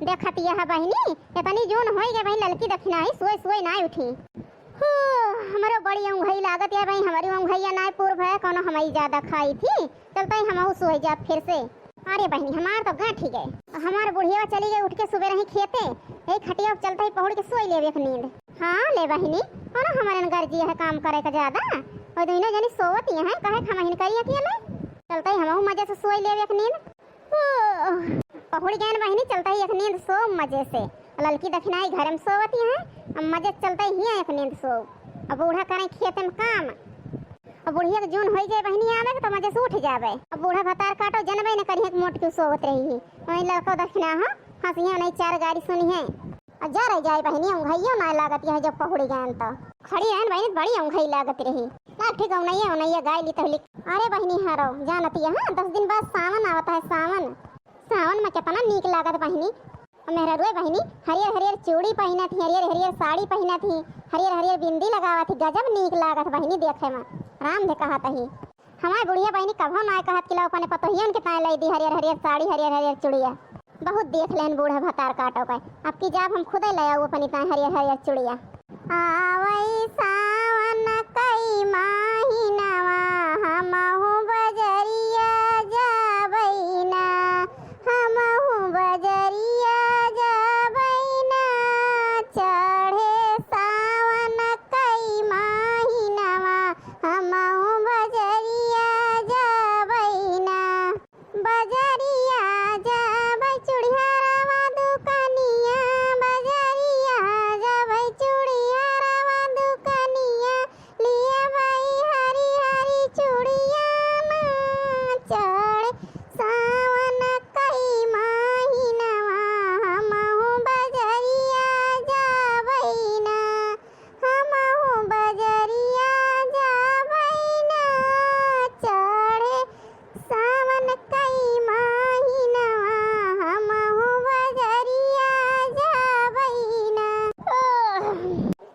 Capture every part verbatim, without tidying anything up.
देखत यह बहिनी, इतनी जून होई गए बहिनी, ललकी दखिनाही सोए सोए नाय उठी। हू, हमरो बड़ी औंघई लागत है बहिनी, हमरी औंघइया नाय पूर भय, कौनो हमई ज्यादा खाई थी, चलते ही हमहू सोए जाब फिर से। अरे बहिनी, हमार तो गांठ ही गए, हमार बुढ़िया चली गई उठ के सुबह रही खेते, यही खटिया चलते ही पहुड़ के सोई लेवे एक नींद। हाँ ले बहिनी, कौनो हमरन गर्जी है काम करे का ज्यादा, वो दोनों जनी सोवत ही हैं, कहे हम हिन करी अकेले, चलते ही हमहू मजे से सोई लेवे एक नींद। पहुड़ गए न बहिनी, चलता ही एक नींद सो मजे से। ललकी दखिनाही घर में सोवत ही हैं, अब मजे से चलता ही एक नींद सो। अब बूढ़ा करें खेत में काम, अब बुढ़िया के जून होई जाए बहिनी आवे के तो मजे से उठ जावे। अब बूढ़ा भतार काटो जनबे न करिए कि मोटकी सोवत रही है, वहीं ललको दखिना हो हंसिए नहीं चार गारी सुनी है। अब जा रह जाए बहिनी, औंघइयो ना लागत यह जब पहुड़ी गए तो। खड़ी रहन बहिनी, बड़ी औंघई लागत रही। ना ठीक औनैया औनैया गाय ली तहली। अरे बहिनी हरो, जानत यह दस दिन बाद सावन आवत है, सावन। सावन में कितना नीक लागत बहिनी। मेहररुए बहिनी हरियर हरियर चूड़ी पहिनत ही, हरियर हरियर साड़ी पहिनत ही, हरियर हरियर बिंदी लगावत ही, गजब नीक लागत बहिनी देखे में। राम दे कहत ही। हमार बुढ़िया बहिनी कभो नाय कहत कि लाओ अपने पतोहियन के ताय लाई दी हरियर हरियर साड़ी, हरियर हरियर चूड़िया। बहुत देख लेन बूढ़ा भतार काटो के। अब की जाब हम खुदे ले आऊ अपनी ताय हरियर हरियर चूड़िया। आवई सावन कई माहिनवा, हमहू बजरिया जाबई ना, हमहू बजरिया जाबई ना। चढ़े सावन कई माहिनवा, हमहू बजरिया जाबई ना। बजरिया जाबै चुड़िहरवा दुकनिया, बजरिया जाबै चुड़िहरवा दुकनिया, लियबै हरी हरी चुड़िया ना। चढ़ सावन कई महिनवा, हमहू बजरिया जाबै ना। हमहू बजरिया जाबै ना, चढ़े सावन कई महिनवा, हमहू बजरिया जाबै ना। ओह,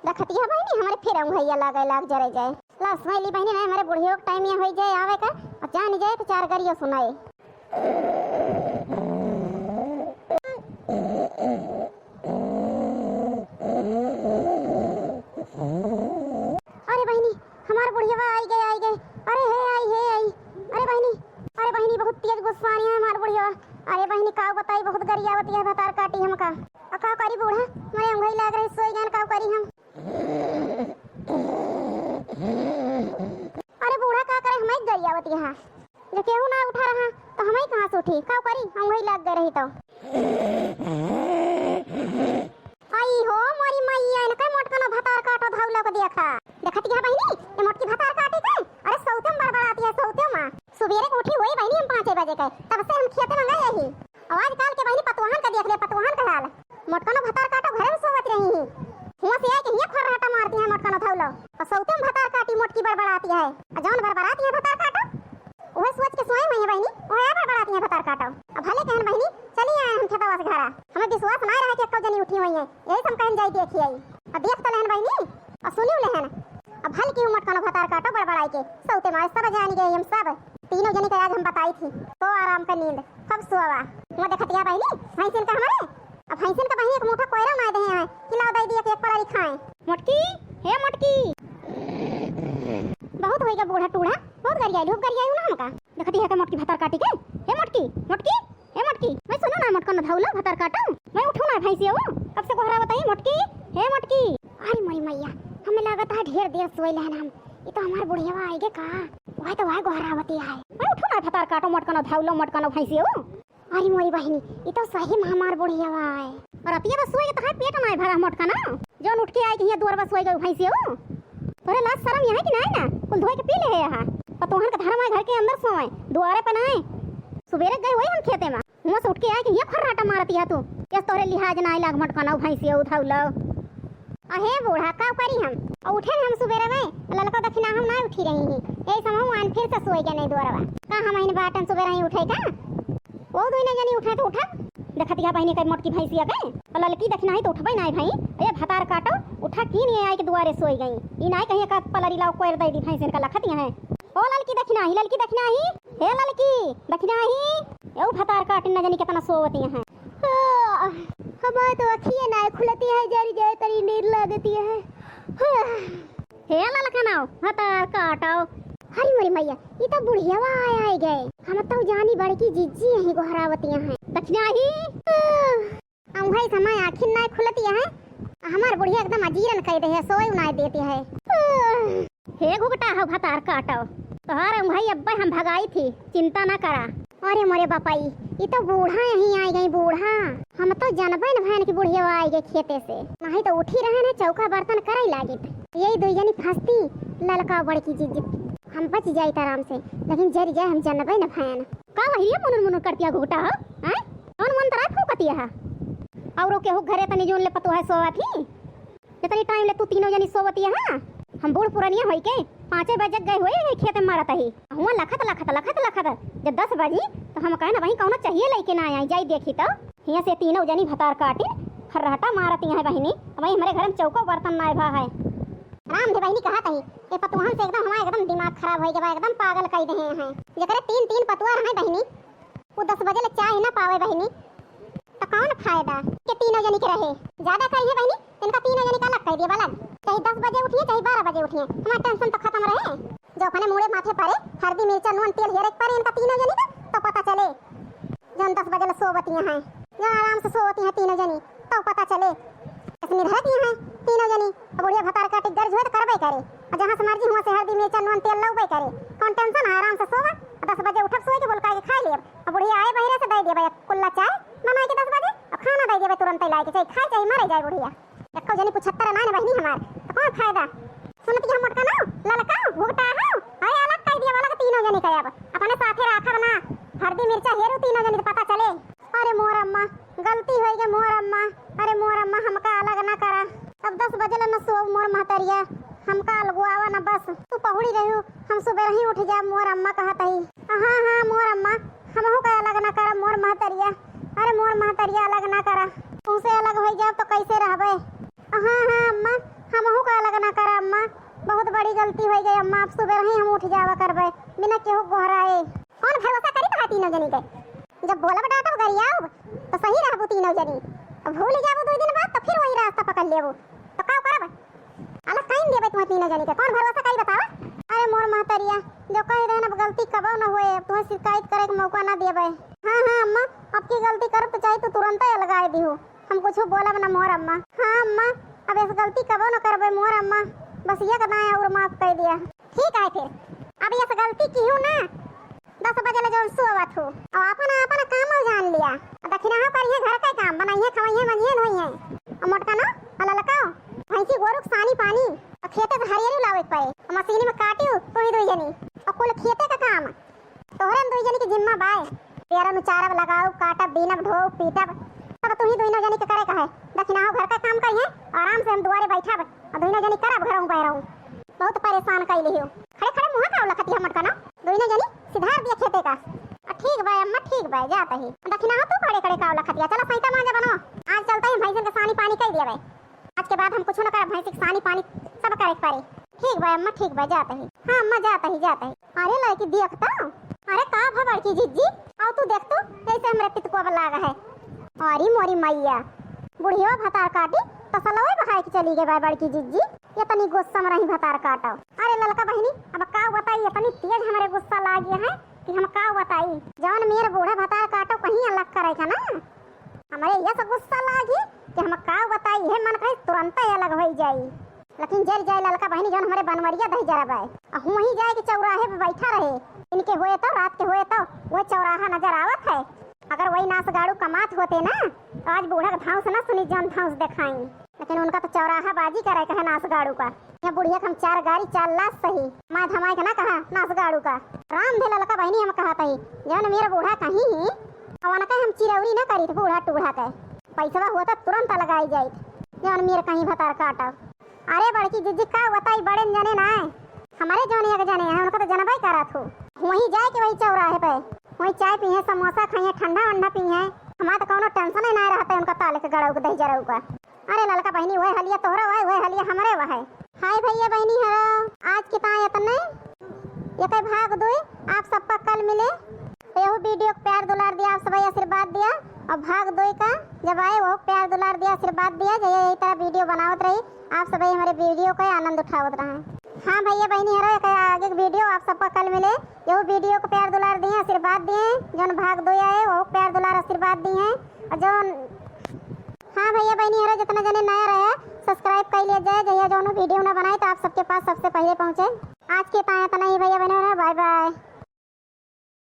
देखतिया बहिनी, हमरे फिर औंघइया लागे लाग जरे जाए। ला सुनाई ली बहिनी, नहीं हमरे बुढ़ियो के टाइम यहाँ होई जाए आवे का, और जानी जाए तो चार गरियो सुनाए। अरे बहिनी, हमार बुढ़ियवा आई गए, आई गए। अरे हे आई, हे आई। अरे बहिनी, अरे बहिनी, बहुत तेज गुस्सानी है हमार बुढ़ियवा। अरे बहिनी, काऊ बताई, बहुत गरियावती है भतार काटी हमका। आ काऊ करी बूढ़ा, मरे औंघई लाग रही, सोई गए, काऊ करी हम। अरे बूढ़ा का करे, हमई गरियावती है। जब केहू ना उठा रहा, तो हमई कहाँ से उठी? काऊ करी, औंघई लाग गए रही तो। आई हो मोरी मैया, इनका मोटकनो भतार काटो धौलो को देखा। देखत क्या बहिनी, ये मोटकी भतार काटी के? अरे सौते में बड़बड़ाती है, सौते में। सुबेरे के उठी हुई बहिनी हम पाँचे बजे के, तब से हम खेते में गए यही। और आजकल के बहिनी पतवाहन का देख ले, पतवाहन का हाल। मोटकनो भतार काटो घरे में सोवत रही ही। हुआं से आए के हियां खर्राटा मारती है मोटकनो धौलो। और सौते में भतार काटी मोटकी बड़बड़ाती है। और जौन बड़बड़ाती है भतार काटो, उहे सोच के सोए हुई है बहिनी, उहे बड़बड़ाती है भतार काटो। अब भले कहन बहिनी, चली आए हम खेतवा से घरा। हमें विश्वास ना रहे कि एक्को जनी उठी हुई है, यही से हम कहन जाई देखी आई। अब देख तो लेहन बहिनी, और सुनियो लेहन। अब भल की उमट कनो भतार काटो बड़बड़ाई के, सौते मारे सब जान गए हम सब। तीनों जनी के आज हम बताई थी, तो आराम का नींद, खूब सोवा। वो देखतिया बहिनी, भैंसिन का हमारे, अब भैंसिन का बहिनी एक मुट्ठा कोयरा ना दे हैं, कि लाओ दे दिया कि एक पलारी खाएं। मोटकी, हे मोटकी। बहुत होइगा बूढ़ा टूढ़ा, बहुत गरियाई, खूब गरियाई ना हमका। देखती है का मोटकी भतार काटी के, हे मोटकी, मोटकी। ए मोटकी, मैं सुनो ना, मोटकनो धौलो भतार काटो, मैं उठो ना भैंसिया वो, कब से गोहरावत है मोटकी, हे मोटकी। अरे मोरी मैया, हमें लागत है ढेर देर सोए लेहन हम, ये तो हमार बुढ़िया आई गे का, वह तो वह गोहरावती है। मैं उठो ना भतार काटो, मोटकनो धौलो, मोटकनो भैंसिया वो। अरे मोरी बहिनी, ये तो सही में हमार बुढ़िया है। और रतिया बस सोए के तो है पेट ना भरा मोटकनो। जौन उठ के आई के हियां दुआर बस वही गई भैंसिया हो। तोरे लाज शरम यहाँ कि नाय ना? कुल धोए के पी ले है यहाँ। पतोहन का धर्म है घर के अंदर सोए, दुआरे पे नाय। सुबेरे गए हुए हम खेते में, हुआं से उठ के आए के हियां खर्राटा मारती है तू। यस तोरे लिहाज नाय लाग मोटकनो भैंसिया उठाऊ लो। अहे बूढ़ा, का करी हम? और उठे न हम सुबेरे में, ललका दखिना हम ना उठी रही ही। यही समय आन फिर से सोए के नहीं दुआरवा। का हम इन बाटन सुबेरे ही उठे का? वो दुइने जनी उठे तो उठा। देखतिया बहिनी के मोटकी भैंसिया के, और ललकी दखिनाही तो उठबे नाय भाई। ए भतार काटो, उठा की नहीं आई के दुआरे सोई गई। ई नाय कहीं का पलरी लाओ कोयर दे दी भैंसिन का लखतिया है। ओ ललकी दखिनाही, ललकी दखिनाही, हे ललकी दखिनाही, ए भतार काटिन न जनी कितना सोवतिया है। तो अखिए नाय खुलती है, जरी जाए तरी नींद लागती है। हे ललकनो, भतार काटो। हरी मोरी मैया, ई तो बुढ़ियावा आय, आय गए। हम तो जानी बड़की जिज्जी यहीं गोहरावती हैं। दखिनाही। अउहै समय आँखिन नाय खुलती है, हमार बुढ़िया एकदम अजीरन कइ देहे, सोए नाय देती है। हे घुघटा हो भतार काटो, तोहार अउहै अब्बे हम भगाई थी, चिंता ना करा। अरे मोरे बापाई, ई तो बूढ़ा यहीं आय गई, बूढ़ा। हम तो जनबे न भयन कि बुढ़िया आय गई खेते से, नहीं तो उठी रहन है, चौका बर्तन करइ लागित। यही दुइ जनी फंसती, ललका बड़की जिज्जी, हम बच जाइत आराम से, लेकिन जरि जाए हम जनबे न भयन। का वही रे मुनुर मुनुर करतिया घुघटा हो? हैं? कौन मंतरा फूकतिया है? औरो केहू घरे तनी जोन ले पतोह सोवत ही? जतनी टाइम ले तू तीनों जनी सोवतिया है? हम बूढ़ पुरनिया होई के पाँचे बजे गए हुए है खेत में मारत ही। हुआ लखत, लखत, लखत, लखत। जब दस बजी तो हम कहे ना वहीं कौनो चाहिए लेके ना आई, जाई देखी तो। हियाँ से तीनों जनी भतार काटिन, फर्राटा मारतिया है बहिनी। वहीं हमरे घर में चौको बर्तन नाय भा है। राम दे बहिनी कहत ही, ए पतोहन से एकदम हमार एकदम दिमाग खराब होई गवा, एकदम पागल कइ देहे हैं। जेकरे तीन तीन पतोह रहे बहिनी, वो दस बजे ले चाय ना पावे बहिनी, तो कौन फायदा के तीनों जनी के रहे। ज्यादा करिए बहिनी, इनका तीनों जनी का अलग कइ दिया अलग, चाहे दस बजे उठिए चाहे बारह बजे उठिए, हमार टेंशन तो खत्म रहे। जो अपने मूड़े माथे परे हरदी मिर्चा नून तेल हेरे के परे इनका तीनों जनी का, तो पता चले। जौन दस बजे ले सोवतिया हैं, जौन आराम से सोवतिया हैं तीनों जनी, तब पता चले। ऐसे निधरतिया हैं तीनों जनी, अब बुढ़िया भतार काटी गर्ज हुए तो करबे करे, और जहाँ से मर्जी हुआ से हरदी मिर्चा नून तेल लउबे करे। कौन टेंशन है, आराम से सोवा, दस बजे उठब सोए के बोल के खाए लेब, और बुढ़िया आए बहिरे से दे देबे कुल्ला चाय बनाए के दस बजे, और खाना दे देबे तुरंत लाए के, चाहे खाए चाहे मरे जाए बुढ़िया। एको जनी पुछत्तर ना न बहिनी हमार, तो कौन फायदा? सुनत की हम मोटका ना, ललका, घुघटा हो, अरे अलग कइ दिया, अलग तीनों जनी के अब अपने साथे राखब ना, हरदी मिर्चा हेरू तीनों जनी तो पता चले। अरे मोर अम्मा, गलती होई गई मोर अम्मा, अरे मोर अम्मा हमका अलग ना करा, अब दस बजे ले न सोव मोर महतरिया, हमका अलगुआवा ना बस, तू पहुड़ी रहू, हम सुबह ही उठ जाब मोर अम्मा कहत ही। हाँ हाँ मोर अम्मा, हमहू का अलग ना करा मोर महतरिया, अरे मोर महतरिया अलग ना करा, तुमसे अलग होई जाब तो कैसे रहबे? हाँ, हाँ, अम्मा, हमहू का अलग ना करा, अम्मा। बहुत बड़ी गलती होइ गई, अम्मा। अब सुबह ही हम उठ जावा करबे, बिना केहू गोहराए। कौन भरोसा करी तोहार तीनों जनी के? जब बोलब, डांटब, गरियाउब, तो सही रहबू तीनों जनी। अब भूल जाबू दो दिन बाद, तो फिर वही रास्ता पकड़ लेबू। तो का करब? अलग कहीं देबे तुम्हें तीनों जनी के। कौन भरोसा करी बतावा? अरे मोर महतरिया, जो कही रहन, अब गलती कबो न होए, अब तुम्हें शिकायत करे के मौका ना देबे। हाँ, हाँ, अम्मा, अब की गलती करब तो चाहे तू तुरंत अलगाए दिहू। हम कुछ बोलब न मोर अम्मा। हाँ अम्मा, अब ऐस गलती कबो न करबे मोर अम्मा, बस एक दाएं और माफ कर दिया। ठीक है फिर, अब ऐस गलती किहू ना, दस बजे ले जौन सोवत हो, अब आपन आपन काम जान लिया। दखिनहा करिहे घर का काम, बनाइहे, खवइहे, मंजिहे, धोइहे। और मोटका न, और ललका, भैंसी गोरू के सानी पानी, और खेते से हरियरी लावे के पड़े, और मशीन में काटी, तू ही दुई जनी, और कुल खेते का काम। तोहरे न दुई जनी के जिम्मा बाय। पेरन उचारब, लगाउब, काटब, बीनब, ढोउब, पीटब, सब तुही दुइनो जनी के करे कहे। दखिनहा घर का काम करिहे, आराम से हम दुआरे बैठब, और दुइनो जनी करब घरहूँ बहरहूँ। बहुत परेशान कइले हो। खड़े खड़े मुँह का लखतिया मत कनो। दुइनो जनी सिधार दिया खेते का। आ, ठीक बा अम्मा, ठीक बा, जात ही। दखिनहा तू खड़े खड़े का लखतिया। चला सैता मांजा बनो। आज चलते ही भैंसन के सानी पानी कइ दिया बे। आज के बाद हम कुछ न करब, भैंसी के सानी पानी सब करे के पड़ी। ठीक बा अम्मा, ठीक बा, जात ही। हाँ अम्मा, जात ही, जात ही। अरे लड़की देख तो, अरे का भा बड़की जिज्जी, आओ तू देख तो, कैसे हमरे पितकुआ पर लागा है। अरे मोरी मैया, बुढ़िया भतार काटी, तसलवे बहाए के चली गई बा बड़की जिज्जी। ये तनी गुस्सा में रही भतार काटो। अरे ललका बहिनी, अब का बताई, इतनी तेज हमरे गुस्सा लाग गया है कि हम का बताई। जौन मेर बूढ़ा भतार काटो कहीं अलग करे का ना, हमरे ये से गुस्सा लागी कि हम का बताई, हे मन कहे तुरंत अलग होई जाई। लेकिन जर जाए ललका बहिनी जौन हमरे बनवरिया दही जरा बाय। आ हुआं जाए के चौराहे पे बैठा रहे, दिन के होए तो, रात के होए तो, वो चौराहा नजर आवत है। अगर वही नास गाड़ू कमात होते ना, तो आज बूढ़ा के धांस ना सुनी जौन धांस देखाई। लेकिन उनका तो चौराहा बाजी करे कहे नास गाड़ू का। ये बुढ़िया के हम चार गारी चार लात सही, माय धमाई के ना कहा नास गाड़ू का। राम धे ललका बहिनी हम कहत ही, जौन मेर बूढ़ा कहीं ही, अवन के हम चिरौरी ना करी बूढ़ा टूढ़ा के। पैसवा होता तुरंत लगाई जाई, जौन मेर कहीं भतार काटा। अरे बड़की जिज्जी का बताई, बड़े जने ना है, हमरे जौन एक जने हैं, उनका तो जनबे करत हो। वहीं जाए के वही चौराहे पे, वहीं चाय पीहे, समोसा खाइए, ठंडा वंडा पीहे। हमार तो कौनो टेंशन ही ना रहता है उनका ताले के गड़ऊ के दही जरऊ का। अरे ललका बहिनी, वह हलिया तोहरा वह, वह हलिया हमरे वह है। हाय भैया बहिनी हरो, आज के ताई इतने, एक भाग दुई, आप सबका कल मिले। तो यहू वीडियो को प्यार दुलार दिया, आप सभी आशीर्वाद दिया। और भाग दुई का जब आए, वहू प्यार दुलार दिया, आशीर्वाद दिया, जहिया यही तरह video बनावत रही, आप सभी हमरे video का आनंद उठावत रहें। हाँ भैया बहिनी हरो, एक आगे के video आप सबका कल मिले। यहू video को प्यार दुलार दिए, आशीर्वाद दिए, जौन भाग दुई आए, वहू प्यार दुलार आशीर्वाद दिए। और जौन, हाँ भैया बहिनी हरो, जितना जने नया रहे, subscribe कर लिया जाए, जहिया जौन video ना बनाए तो आप सबके पास सबसे पहले पहुँचे। आज के ताए इतना